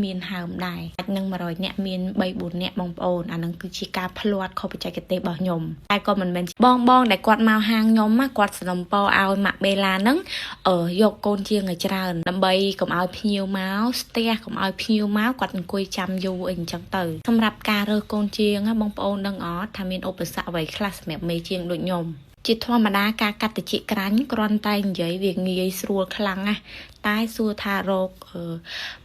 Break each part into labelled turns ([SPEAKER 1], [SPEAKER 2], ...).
[SPEAKER 1] មានហើមដែរអាចនឹង100នាក់មាន3 4នាក់បងប្អូនអានឹងគឺជាការភ្លាត់ខុសបច្ចេកទេសរបស់ខ្ញុំតែក៏មិនមែនបងបងដែលគាត់មកហាងខ្ញុំគាត់សំណពរឲ្យម៉ាក់បេឡាហ្នឹងអឺយកកូនជាងឲ្យច្រើនដើម្បីកុំឲ្យភ្ញៀវមកស្ទះកុំឲ្យភ្ញៀវមកគាត់អង្គុយចាំយូរអីអញ្ចឹងទៅសម្រាប់ការរើសកូនជាងបងប្អូនដឹងអត់ថាមានឧបសគ្គអ្វីខ្លះសម្រាប់មេជាងដូចខ្ញុំជាធម្មតាការកាត់តិចក្រាញ់គ្រាន់តែនិយាយវាងាយស្រួលខ្លាំងណាស់តែសួរថារក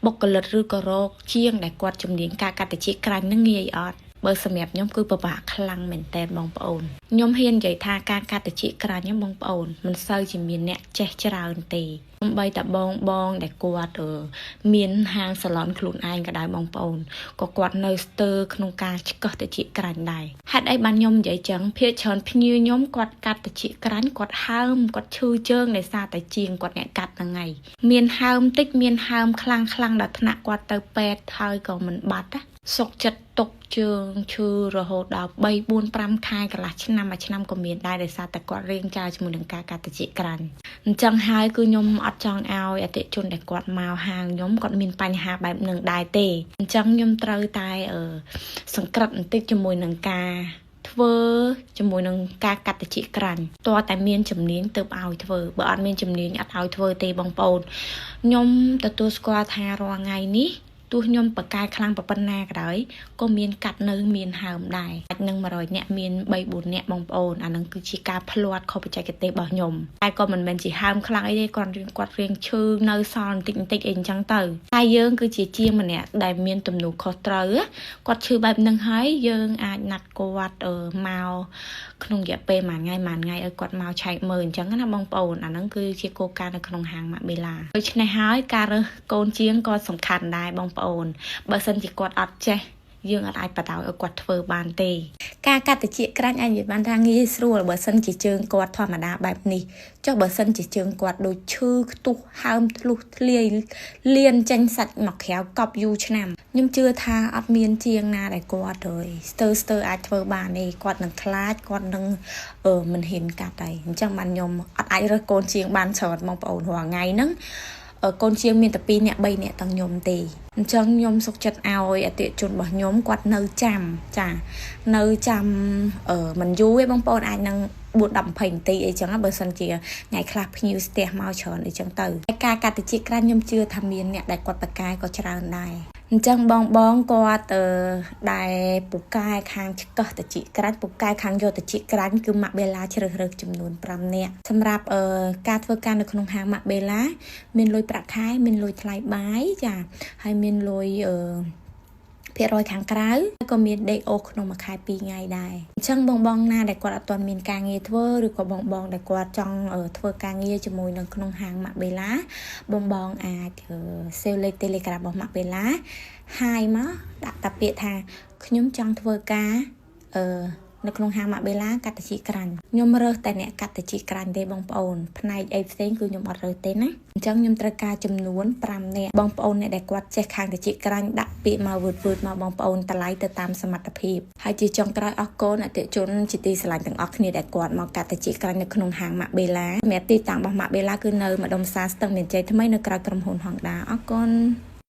[SPEAKER 1] បុគ្គលិកឬក៏រកជាងដែលគាត់ជំនាញការកាត់តិចក្រាញ់នឹងងាយអត់បើសម្រាប់ខ្ញុំគឺពិបាកខ្លាំងមែនតើបងប្អូនខ្ញុំហ៊ាននិយាយថាការកាត់តិចក្រាញ់ហ្នឹងបងប្អូនមិនសូវជាមានអ្នកចេះច្រើនទេសំបីតាបងបងដែលគាត់មានហាងសាឡនខ្លួនឯងក៏ដោយបងប្អូនក៏គាត់នៅស្ទើរក្នុងការឆ្កឹះតិចក្រាញ់ដែរហេតុអីបានខ្ញុំនិយាយចឹងភាគច្រើនភ្ញៀវខ្ញុំគាត់កាត់តិចក្រាញ់គាត់ហើមគាត់ឈឺជើងដោយសារតែជាងគាត់អ្នកកាត់ហ្នឹងហើយមានហើមតិចមានហើមខ្លាំងខ្លាំងដល់ថ្នាក់គាត់ទៅពេទ្យហើយក៏មិនបាត់ណាសុកចិត្តទុកជើងឈឺរហូតដល់3 4 5ខែកន្លះឆ្នាំមួយឆ្នាំក៏មានដែរដោយសារតែគាត់រៀងចាជាមួយនឹងការកាត់តិចក្រាញ់អញ្ចឹងហើយគឺខ្ញុំអត់ចង់ឲ្យអតិថិជនដែលគាត់មកហាងខ្ញុំគាត់មានបញ្ហាបែបនឹងដែរទេអញ្ចឹងខ្ញុំត្រូវតែសង្ក្រិតបន្តិចជាមួយនឹងការធ្វើជាមួយនឹងការកាត់តិចក្រាញ់តើតែមានជំនាញទៅឲ្យធ្វើបើអត់មានជំនាញអត់ឲ្យធ្វើទេបងប្អូនខ្ញុំទទួលស្គាល់ថារាល់ថ្ងៃនេះទោះខ្ញុំបកកែខ្លាំងប៉ុណ្ណាក៏ដោយក៏មានកាត់នៅមានហើមដែរអាចនឹង100នាក់មាន3 4នាក់បងប្អូនអានឹងគឺជាការភ្លាត់ខុសបច្ចេកទេសរបស់ខ្ញុំតែក៏មិនមែនជាហើមខ្លាំងអីទេគាត់រៀងគាត់រៀងឈឺនៅសល់បន្តិចបន្តិចអីអញ្ចឹងទៅតែយើងគឺជាជាងម្នាក់ដែលមានទំនួលខុសត្រូវគាត់ឈឺបែបហ្នឹងហើយយើងអាចណាត់គាត់មកក្នុងរយៈពេលមួយថ្ងៃមួយថ្ងៃឲ្យគាត់មកឆែកមើលអញ្ចឹងណាបងប្អូនអាហ្នឹងគឺជាគោលការណ៍នៅក្នុងហាងម៉ាក់បេឡាដូច្នេះហើយការរើសកូនជាងក៏សំខាន់ដែរបងប្អូនបើសិនជាគាត់អត់ចេះយើងអត់អាចបដ ாய் ឲ្យគាត់ធ្វើបានទេការកាត់តិចក្រាញ់អាចនិយាយបានថាងាយស្រួលបើសិនជាជើងគាត់ធម្មតាបែបនេះចុះបើសិនជាជើងគាត់ដូចឈឺខ្ទុះហើមធ្លុះធ្លាយលៀនចេញសាច់មកក្រៅកប់យូរឆ្នាំខ្ញុំជឿថាអត់មានជាងណាដែលគាត់ទៅស្ទើស្ទើអាចធ្វើបានទេគាត់នឹងខ្លាចគាត់នឹងមិនហ៊ានកាត់ហើយអញ្ចឹងបានខ្ញុំអត់អាចរើសកូនជាងបានច្រើនបងប្អូនរាល់ថ្ងៃហ្នឹងកូនជាងមានតែ2នាក់3នាក់ទាំងខ្ញុំទេអញ្ចឹងខ្ញុំសុខចិត្តឲ្យអតិថិជនរបស់ខ្ញុំគាត់នៅចាំចានៅចាំមិនយូរទេបងប្អូនអាចនឹង4 10 20នាទីអីចឹងបើសិនជាថ្ងៃខ្លះភ្ញៀវស្ទះមកច្រើនអីចឹងទៅតែការកាត់តិចក្រាញ់ខ្ញុំជឿថាមានអ្នកដែលគាត់បកកែក៏ច្រើនដែរអញ្ចឹងបងបងគាត់ដែលពូកែខាងឆ្កឹះតិចក្រាញ់ពូកែខាងយកតិចក្រាញ់គឺម៉ាក់បេឡាជ្រើសរើសចំនួន5នាក់សម្រាប់ការធ្វើការនៅក្នុងហាងម៉ាក់បេឡាមានលុយប្រាក់ខែមានលុយថ្លៃបាយចាហើយមានលុយភាគរយខាងក្រៅក៏មានដេកអូសក្នុងមួយខែ2ថ្ងៃដែរអញ្ចឹងបងបងណាដែលគាត់អត់ទាន់មានការងារធ្វើឬក៏បងបងដែលគាត់ចង់ធ្វើការងារជាមួយនៅក្នុងហាងម៉ាក់បេឡាបងបងអាច save លេខ Telegram របស់ម៉ាក់បេឡាហាយមកដាក់តាពាក្យថាខ្ញុំចង់ធ្វើការនៅក្នុងហាងម៉ាក់បេឡាកាត់តិចក្រាញ់ខ្ញុំរើសតែអ្នកកាត់តិចក្រាញ់ទេបងប្អូនផ្នែកអីផ្សេងគឺខ្ញុំអត់រើសទេណាអញ្ចឹងខ្ញុំត្រូវការចំនួន5នាក់បងប្អូនអ្នកដែលគាត់ចេះខាងតិចក្រាញ់ដាក់ពាក្យមកវឺតវឺតមកបងប្អូនតម្លៃទៅតាមសមត្ថភាពហើយជាចុងក្រោយអរគុណអតិថិជនជាទីស្រឡាញ់ទាំងអស់គ្នាដែលគាត់មកកាត់តិចក្រាញ់នៅក្នុងហាងម៉ាក់បេឡាសម្រាប់ទីតាំងរបស់ម៉ាក់បេឡាគឺនៅម្ដុំផ្សារស្ទឹងមានជ័យថ្មីនៅក្រៅក្រុមហ៊ុន Honda អរគុណ។